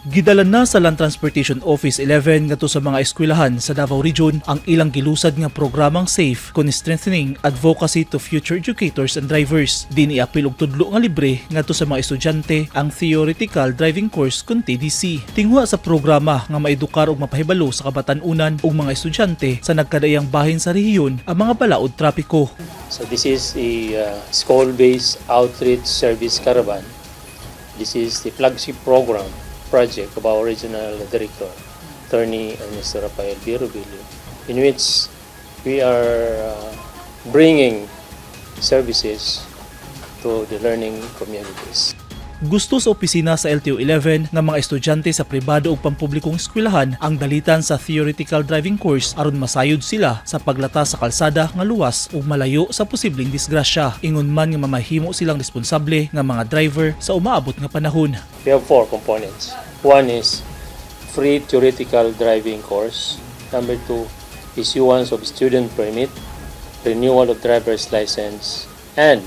Gidala na sa Land Transportation Office 11 ngadto sa mga eskwelahan sa Davao Region ang ilang gilusad nga programang SAFE kun Strengthening Advocacy to Future Educators and Drivers. Din iapil og tudlo nga libre ngadto sa mga estudyante ang Theoretical Driving Course kun TDC. Tinguha sa programa nga maedukar og mapahibalo sa kabatan-unan ug mga estudyante sa nagkadaiyang bahin sa rehiyon ang mga balaod trapiko. So this is a school-based outreach service caravan. This is the flagship program project of our regional director, Attorney Ernesto Rafael B. Robilio, in which we are bringing services to the learning communities. Gusto sa opisina sa LTO 11 nga mga estudyante sa pribado ug pampublikong eskwelahan ang dalitan sa theoretical driving course aron masayod sila sa paglata sa kalsada nga luwas ug malayo sa posibleng disgrasya. Ingon man nga mamahimo silang responsable nga mga driver sa umaabot nga panahon. We have four components. One is free theoretical driving course. Number two, issuance of student permit, renewal of driver's license, and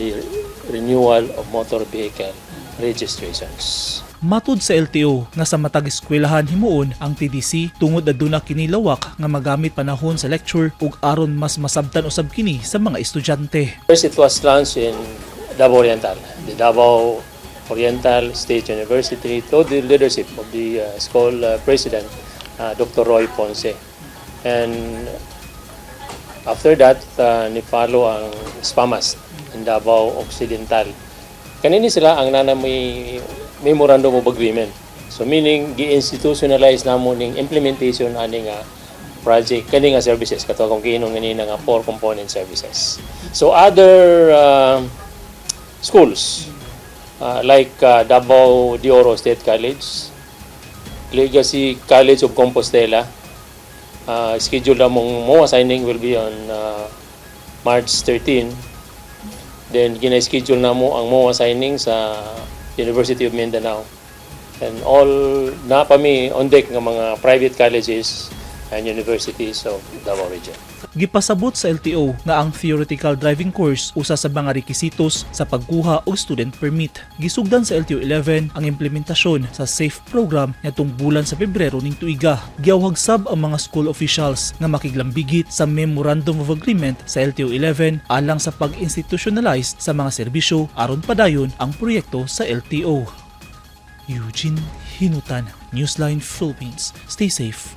the renewal of motor vehicle registrations. Matud sa LTO nga sa matag eskwelahan himuon ang TDC tungod aduna kini lawak nga magamit panahon sa lecture ug aron mas masabtan usab kini sa mga estudyante. First, it was launched in Davao Oriental, the Davao Oriental State University, through the leadership of the school president, Dr. Roy Ponce. And after that, ni-follow ang SPAMAST in Davao Occidental. Kanini sila ang naa na may memorandum of agreement. So meaning, gi-institutionalize namo ning implementation ani nga project, kani nga services, kato akong giingon ganina nga four component services. So other schools like Davao de Oro State College, Legacy College of Compostela, schedule namong MOA signing will be on March 13. Then gina-schedule namo ang MOA signing sa University of Mindanao. And all na pa mi on deck nga mga private colleges and universities of Davao Region. Gipasabot sa LTO nga ang theoretical driving course usa sa mga rekisitos sa pagkuha og student permit. Gisugdan sa LTO 11 ang implementasyon sa SAFE program ngadtong bulan sa Pebrero ning tuiga. Giawhag sab ang mga school officials nga makiglambigit sa Memorandum of Agreement sa LTO 11 alang sa pag-institutionalize sa mga serbisyo aron padayon ang proyekto sa LTO. Eugene Hinutan, Newsline Philippines. Stay safe.